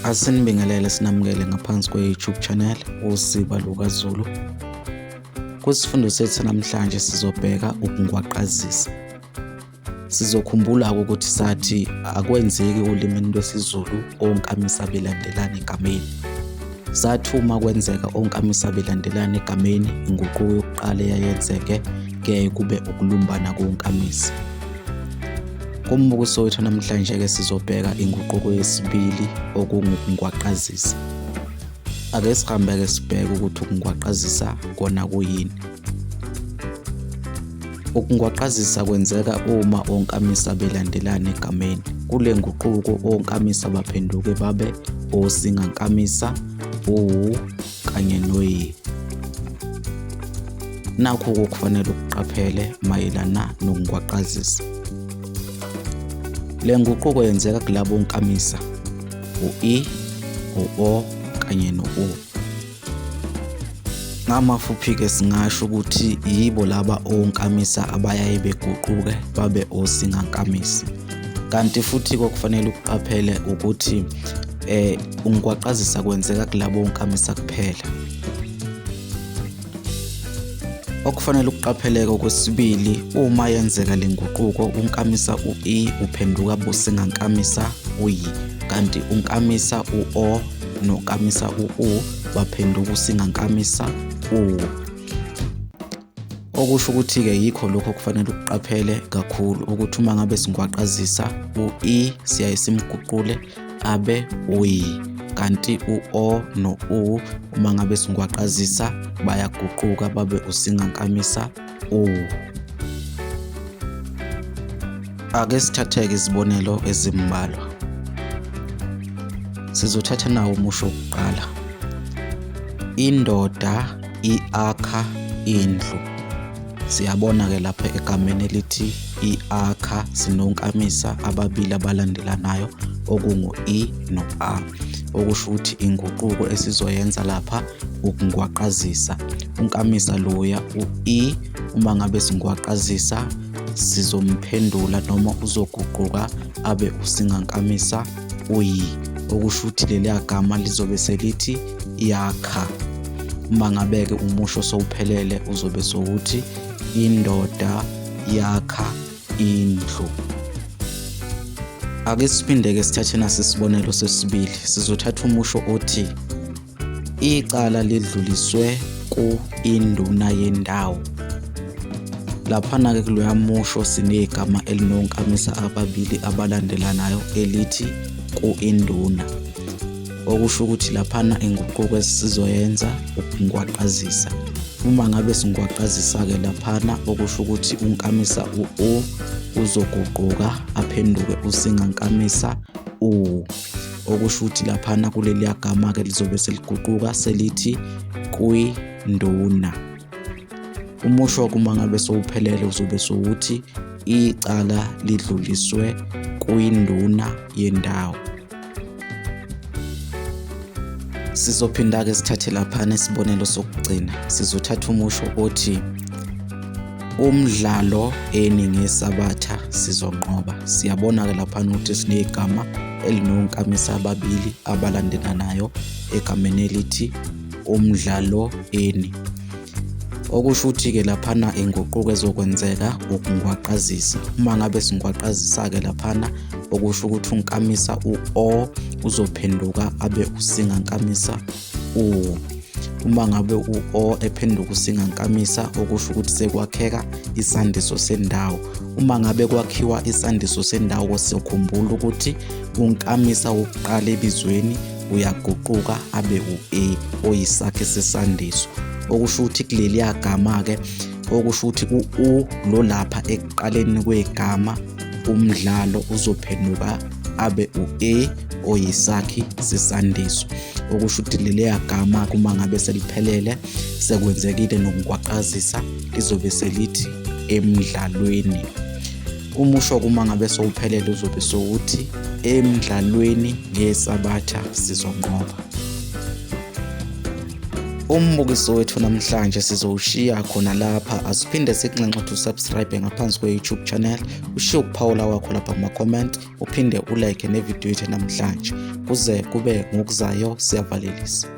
Asinibingelele sinamukele ngaphansi kwe-YouTube channel uSiba LukaZulu. Kwisifundo sethu namhlanje sizobheka ukungwaqazisa. Sizokhumbula-ke ukuthi sathi akwenzeki olimini lwesiZulu onkamisa belandelana egameni. Sathi uma kwenzeka onkamisa belandelana egameni, inguquko yokuqala eyayenzeke kuyaye kube ukulumbana konkamisa. Kumbukiso wethu namhlanje-ke sizobheka inguquko yesibili okungukungwaqazisa. Ake sihambe-ke sibheke ukuthi ukungwaqazisa kona kuyini. Ukungwaqazisa kwenzeka uma onkamisa belandelana egameni. Kule nguquko onkamisa baphenduke babe osingankamisa, u kanye noyi. Nakhu okufanele ukuqaphele mayelana nokungwaqazisa. Le nguquko yenzeka kulabo onkamisa u-i, u-o kanye no-u. Ngamafuphi-ke singasho ukuthi yibo laba onkamisa abayaye beguquke babe osingankamisa. Kanti futhi kokufanele ukuqaphele ukuthi ungwaqazisa kwenzeka kulabo onkamisa kuphela. Okufanele ukuqapheleka okwesibili, uma yenzeka le nguquko unkamisa u-i uphenduka busingankamisa u-y, kanti unkamisa u-o nokamisa u-u baphenduka usingankamisa u. Okusho ukuthi-ke yikho lokho okufanele ukuqaphele kakhulu ukuthi uma ngabe singwaqazisa u-i siyaye simguqule abe uyi, kanti u-o no-u uma ngabe singwaqazisa bayaguquka babe usingankamisa u. Ake sithatheke izibonelo ezimbalwa. Sizothatha nawo umusho wokuqala. Indoda iakha indlu. Siyabona-ke lapha egameni elithi i-akha sinonkamisa ababili abalandelanayo okungu-i no-a, okusho ukuthi inguquko esizoyenza lapha ukungwaqazisa. Unkamisa loya u-i uma ngabe singwaqazisa sizomphendula noma uzoguquka abe usingankamisa uyi, okusho ukuthi leliya gama lizobe selithi yakha. Uma ngabe-ke umusho sowuphelele uzobe sowuthi indoda yakha indlu. Ake siphinde-ke sithathe nasi isibonelo sesibili. Sizothatha umusho othi icala lidluliswe ku-induna yendawo. Laphana-ke kuloya musho sinegama elinonkamisa ababili abalandelanayo elithi ku-induna. Okusho ukuthi laphana inguquko esizoyenza ukungwaqazisa. Uma ngabe singwaqazisa-ke laphana okusho ukuthi unkamisa u-u uzoguquka aphenduke usingankamisa u. Okusho ukuthi laphana kuleliya gama-ke lizobe seliguquka selithi kwinduna. Umusho uma ngabe sowuphelele uzobe sowuthi icala lidluliswe kwinduna yendawo. Sizophinda-ke sithathe laphana isibonelo sokugcina. Sizothatha umusho othi umdlalo eni ngeSabatha sizonqoba. Siyabona-ke laphana ukuthi sinegama elinonkamisa ababili abalandelanayo egameni elithi umdlalo eni. Okusho ukuthi-ke laphana inguquko ezokwenzeka ukungwaqazisa. Uma ngabe singwaqazisa-ke laphana okusho ukuthi unkamisa u-o uzophenduka abe usingankamisa u. Uma ngabe u-o ephenduka usingankamisa okusho ukuthi sekwakheka isandiso sendawo. Uma ngabe kwakhiwa isandiso sendawo siyokhumbula ukuthi unkamisa wokuqala ebizweni uyaguquka abe u-a oyisakhi sesandiso. Okusho ukuthi kuleliya gama-ke okusho ukuthi u-u lo lapha ekuqaleni kwegama umdlalo uzophenduka abe u-a oyisakhi sesandiso. Okusho ukuthi leliya gama uma ngabe seliphelele sekwenzekile nokungwaqazisa lizobe selithi emdlalweni. Umusho uma ngabe sowuphelele uzobe sowuthi emdlalweni ngeSabatha sizonqoba. Umbukiso wethu namhlanje sizowushiya khona lapha. Asiphinde sikunxenxe ukuthi usubscribe ngaphansi kwe-YouTube channel, ushiye ukuphawula kwakho lapha kuma-comment, uphinde ulike nevidiyo yethu namhlanje. Kuze kube ngokuzayo, siyavalelisa.